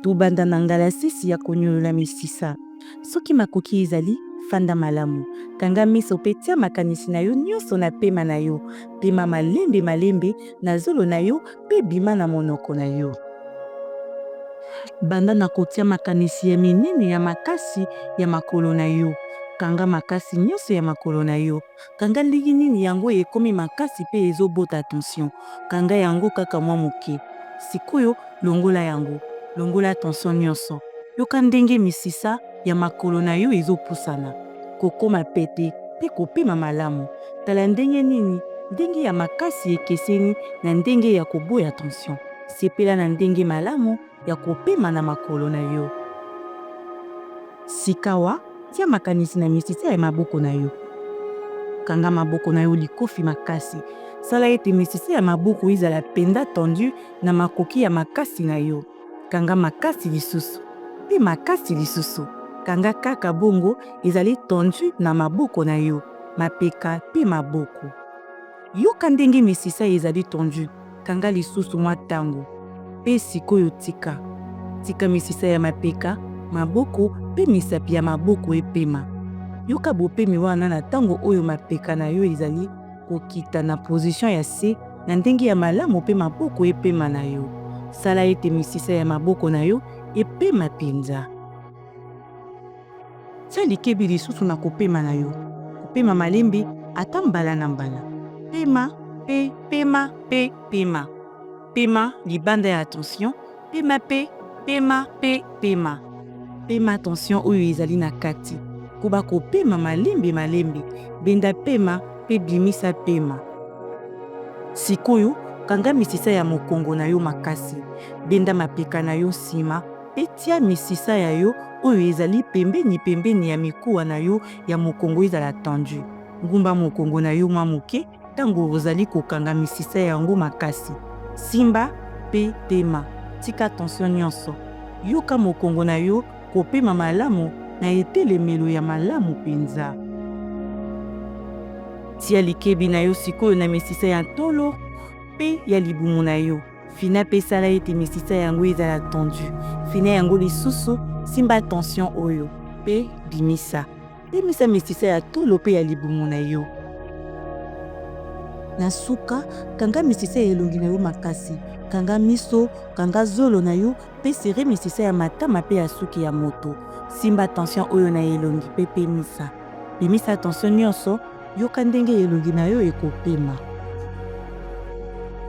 Tobanda na ngalasisi ya konyolola misisa. Soki makoki ezali, fanda malamu. Kanga miso mpe tia makanisi na yo nyonso na pema na yo. Pema malembe malembe na zolo na yo mpe bima na monoko na yo. Banda na kotia makanisi ya minene ya makasi ya makolo na yo. Kanga makasi nyonso ya makolo na yo. Kanga ndenge nini yango ekomi makasi mpe ezobota tension. Kanga yango kaka mwa moke. Sikoyo, longola yango. Longola tension nyonso. Yoka ndenge misisa ya makolo na yo ezopusana, kokoma pete mpe kopema malamu. Tala ndenge nini ndenge ya makasi ekeseni na ndenge ya koboya tension. Sepela na ndenge malamu ya kopema na makolo na yo. Sikawa, tia makanisi na misisa ya maboko na yo. Kanga maboko na yo likofi makasi. Sala ete misisa ya maboko ezala mpenza tendu na makoki ya makasi na yo. Kanga makasi lisusu, mpe makasi lisusu. Kanga kaka bongo ezali tendu na maboko na yo, mapeka mpe maboko. Yoka ndenge misisa ezali tendu. Kanga lisusu mwa ntango. Mpe sikoyo tika. Tika misisa ya mapeka, maboko mpe misapi ya maboko epema. Yoka bopemi wana na ntango oyo mapeka na yo ezali kokita na position ya se na ndenge ya malamu mpe maboko epema na yo. Sala ete misisa ya maboko na yo epema mpenza. Tia likebi lisusu na kopema na yo. Kopema malembe ata mbala na mbala. Pema pe pema pe pema. Pema libanda ya tension, pema pe pema pe pema. Pema tension oyo ezali na kati. Koba kopema malembe malembe. Benda pema pe bimisa pema. Sikoyo, kanga misisa ya mokongo na yo makasi. Benda mapeka na yo nsima mpe tia misisa ya yo oyo ezali pembeni pembeni ya mikuwa na yo ya mokongo ezala tendu. Ngumba mokongo na yo mwa moke ntango ozali kokanga misisa yango makasi. Simba mpe pema. Tika tension nyonso. Yoka mokongo na yo kopema malamu na etelemelo ya malamu mpenza. Tia likebi na yo sikoyo na misisa ya ntolo mpe ya libumu na yo. Fina mpe sala ete misisa yango ezala tendu. Fina yango lisusu, simba tension oyo, mpe bimisa. Bimisa misisa ya tolo mpe ya libumu na yo. Na suka, kanga misisa ya elongi na yo makasi. Kanga miso, kanga zolo na yo mpe serrer misisa ya matama mpe ya suki ya moto. Simba tension oyo na elongi mpe pemisa. Bimisa tension nyonso, yoka ndenge elongi na yo ekopema.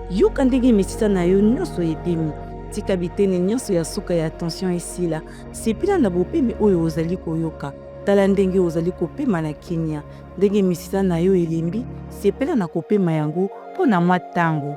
Yoka ndenge misisa na yo nyonso epemi. Tika biteni nyonso ya suka ya tension esila. Sepela na bopemi oyo ozali koyoka. Tala ndenge ozali kopema na kimia, ndenge misisa na yo elembi, sepela na kopema yango mpo na mwa ntango.